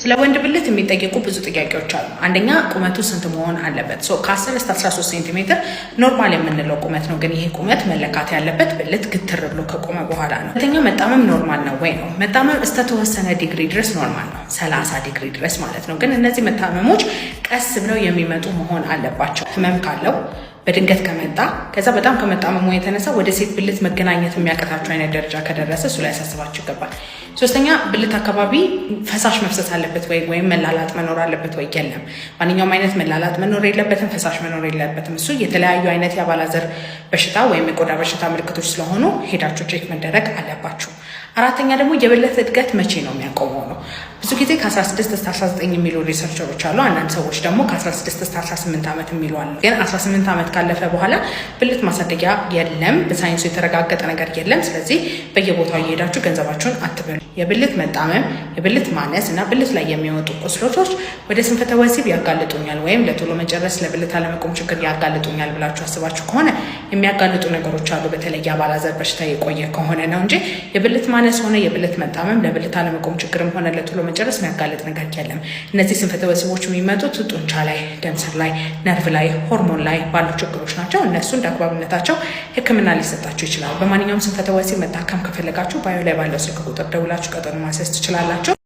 ስለ ወንድ ብልት የሚጠየቁ ብዙ ጥያቄዎች አሉ። አንደኛ ቁመቱ ስንት መሆን አለበት? ከ10 እስከ 13 ሴንቲሜትር normal የምንለው ቁመት ነው። ግን ይሄ ቁመት መለካት ያለበት ብልት ግትር ብሎ ከቆመ በኋላ ነው። ሁለተኛ መጣመም normal ነው ወይ ነው። መጣመም እስከተወሰነ ዲግሪ ድረስ normal ነው፣ 30 ዲግሪ ድረስ ማለት ነው። ግን እነዚህ መጣመሞች ቀስ ብለው የሚመጡ መሆን አለባቸው። ህመም ካለው፣ በድንገት ከመጣ፣ ከዛ በጣም ከመጣመሙ የተነሳ ወደ ሴት ብልት መገናኘት የሚያቅታቸው አይነት ደረጃ ከደረሰ እሱ ላይ ያሳስባችሁ ይገባል። ሶስተኛ ብልት አካባቢ ፈሳሽ መፍሰስ አለበት ወይ ወይም መላላጥ መኖር አለበት ወይ? የለም። ማንኛውም አይነት መላላጥ መኖር የለበትም፣ ፈሳሽ መኖር የለበትም። እሱ የተለያዩ አይነት የአባላዘር በሽታ ወይም የቆዳ በሽታ ምልክቶች ስለሆኑ ሄዳችሁ check መደረግ አለባችሁ። አራተኛ ደግሞ የብልት እድገት መቼ ነው የሚያቆመው ነው። ብዙ ጊዜ ከ16 እስከ 19 የሚሉ researcher ኦች አሉ። አንዳንድ ሰዎች ደግሞ ከ16 እስከ 18 ዓመት የሚሉ አሉ። ግን 18 ዓመት ካለፈ በኋላ ብልት ማሳደጊያ የለም፣ በሳይንሱ የተረጋገጠ ነገር የለም። ስለዚህ በየቦታው እየሄዳችሁ ገንዘባችሁን አትበሉ። የብልት መጣመም፣ የብልት ማነስ እና ብልት ላይ የሚወጡ ቁስሎቶች ወደ ስንፈተ ወሲብ ያጋልጡኛል ወይም ለቶሎ መጨረስ፣ ለብልት አለመቆም ችግር ያጋልጡኛል ብላችሁ አስባችሁ ከሆነ የሚያጋልጡ ነገሮች አሉ። በተለይ የአባላዘር በሽታ የቆየ ከሆነ ነው እንጂ የብልት ማነስ ሆነ የብልት መጣመም ለብልት አለመቆም ችግርም ሆነ ለቶሎ መጨረስ የሚያጋልጥ ነገር የለም። እነዚህ ስንፈተ ወሲቦች የሚመጡት ጡንቻ ላይ፣ ደም ስር ላይ፣ ነርቭ ላይ፣ ሆርሞን ላይ ባሉ ችግሮች ናቸው። እነሱ እንደ አግባብነታቸው ሕክምና ሊሰጣቸው ይችላል። በማንኛውም ስንፈተ ወሲብ መታከም ከፈለጋችሁ bio ላይ ባለው ስልክ ቁጥር ደውላችሁ ቀጠሮ ማስያዝ ትችላላችሁ።